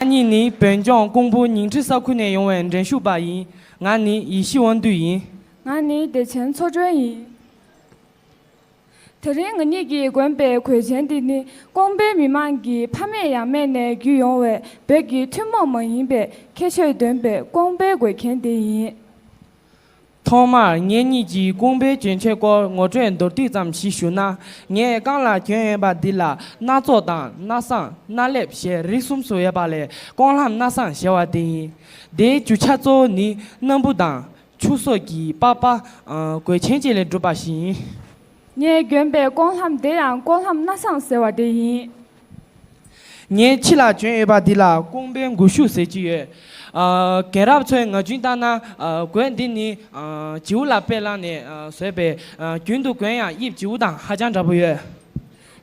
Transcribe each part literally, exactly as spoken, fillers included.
ང་གཉིས་ནི་བོད་ལྗོངས་ཀོང་པོ་ཉིང་ཁྲི་ས་ཁུལ་ནས་ཡོང་བའི་འགྲན་ཞུགས་པ་ཡིན། ང་ནི་ཡེ་ཤེས་དབང་འདུས་ཡིན། ང་ནི་བདེ་ཆེན་ཚོགས་སྒྲོན་ཡིན། དེ་རིང་ང་གཉིས་ཀྱིས་གོན་པའི་གོས་ཆེན་འདི་ནི་ཀོང་པོའི་མི་མང་གི་ཕ་མེས་ཡང་མེས་ནས་བརྒྱུད་ཡོང་བའི་བོད་ཀྱི་ཐུན་མོང་མ་ཡིན་པའི་ཁྱད་ཆོས་ལྡན་པའི་ཀོང་པོའི་གོས་རྒྱན་དེ་ཡིན། ཐོག་མར་ངེད་གཉིས་ཀྱིས་ཀོང་པོའི་གྱོན་ཆས་སྐོར་ངོ་སྤྲོད་མདོར་བསྡུས་ཙམ་ཞིག་ཞུ་ན། ངས་རྐང་ལ་གྱོན་ཡོད་པ་འདི་ལ་སྣ་ཚོགས་དང་སྣ་བཟང་སྣ་ལེབ་ཞེས་རིགས་གསུམ་སུ་ཡོད་པ་ལས་ཀོང་ལྷམ་སྣ་བཟང་ཞེས་པ་དེ་ཡིན། དེའི་རྒྱུ་ཆ་གཙོ་བོ་ནི་སྣམ་བུ་དང་ཕྱུགས་ཟོག་གི་པགས་པ། ཨ། གོས་ཆེན་བཅས་ལས་གྲུབ་པ་ཞིག་ཡིན། ངས་གྱོན་པའི་ཀོང་ལྷམ་དེ་ཡང་ཀོང་ལྷམ་སྣ་བཟང་ཟེར་བ་དེ་ཡིན། ངའི་ཕྱི་ལ་གྱོན་ཡོད་པ་འདི་ལ་ཀོང་པོའི་མགོ་གཞུག་ཟེར་གྱི་ཡོད། ཨ། རྒན་རབས་ཚོའི་ངག་རྒྱུན་ལྟར་ན། ཨ། གོས་འདི་ནི། ཨ། བྱིའུ་ལ་དཔེ་བླངས་ནས། ཨ། བཟོས་པས། ཨ། རྒྱུན་དུ་གོན་ཡང་དབྱིབས་བྱིའུ་དང་ཧ་ཅང་འདྲ་པོ་ཡོད།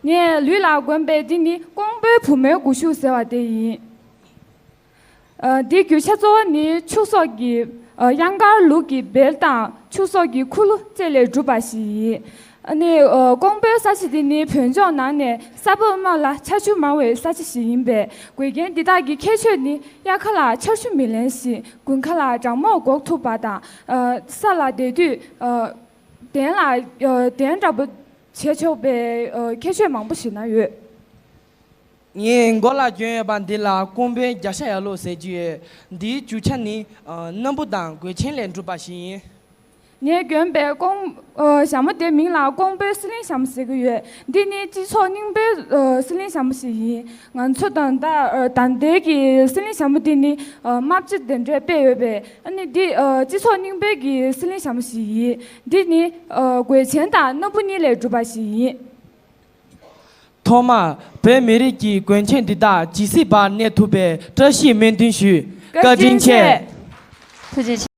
ངས་ལུས་ལ་གོན་པའི་འདི་ནི་ཀོང་པོའི་བུ་མོའི་མགོ་གཞུག་ཟེར་བ་དེ་ཡིན། ཨ། འདིའི་རྒྱུ་ཆ་གཙོ་བོ་ནི་ཕྱུགས་ཟོག་གི། ཨ། གཡང་དཀར་ལུག་གི་སྦལ་དང་ཕྱུགས་ཟོག་གི་ཁུ་ལུ་བཅས་ལས་གྲུབ་པ་ཞིག་ཡིན། ཨ་ནི། ཨ། ཀོང་པོའི་ས་ཆ་འདི་ནི་བོད་ལྗོངས་ནང་ནས་ས་བབ་དམའ་ལ་ཆར་ཆུ་མང་བའི་ས་ཆ་ཞིག་ཡིན་པས། གོས་རྒྱན་འདི་དག་གི་ཁྱད་ཆོས་ནི་དབྱར་ཁ་ལ་ཆར་ཆུ་མི་ལེན་ཞིང་། དགུན་ཁ་ལ་གྲང་མོར་འགོག་ཐུབ་པ་དང་། ཨ། ས་ལ་བསྡད་དུས། ཨ། གདན་ལ། ཨ། གདན་འདྲ་པོ་བྱེད་ཆོག་པའི། ཨ། ཁྱད་ཆོས་མང་པོ་ཞིག་ན་ཡོད། ངའི་མགོ་ལ་གྱོན་ཡོད་པ་འདི་ལ་ཀོང་པོའི་རྒྱ་ཤ་ཡ་ལོ་ཟེར་གྱི་ཡོད། འདིའི་རྒྱུ་ཆ་ནི། ཨ། སྣམ་བུ་དང་གོས་ཆེན་ལས་གྲུབ་པ་ཞིག་ཡིན། ངས་གྱོན་པའི་ཀོང་། ཨ། ཞྭ་མོ་དེའི་མིང་ལ་ཀོང་པོའི་སི་ལིང་ཞྭ་མོ་ཟེར་གྱི་ཡོད། འདི་ནི་སྤྱི་ཚོགས་རྙིང་པའི། ཨ། སི་ལིང་ཞྭ་མོ་ཞིག་ཡིན། ང་ཚོ་ད་ལྟ། ཨ། ད་ལྟའི་གི་སི་ལིང་ཞྭ་མོ་འདི་ནི། ཨ། རྨ་བྱ་དེ་འདྲས་དཔེ་ཡོད་པས། ཨ་ནི་འདི། ཨ། སྤྱི་ཚོགས་རྙིང་པའི་གི་སི་ལིང་ཞྭ་མོ་ཞིག་ཡིན། འདི་ནི། ཨ། གོས་ཆེན་དང་སྣམ་བུ་གཉིས་ལས་གྲུབ་པ་ཞིག་ཡིན། ཐོག་མར་བོད་མི་རིགས་ཀྱི་གོན་ཆས་འདི་དག་ཇི་སྲིད་བར་གནས་ཐུབ་པའི་བཀྲ་ཤིས་སྨོན་འདུན་ཞུ། བཀའ་དྲིན་ཆེ། ཐུགས་རྗེ་ཆེ།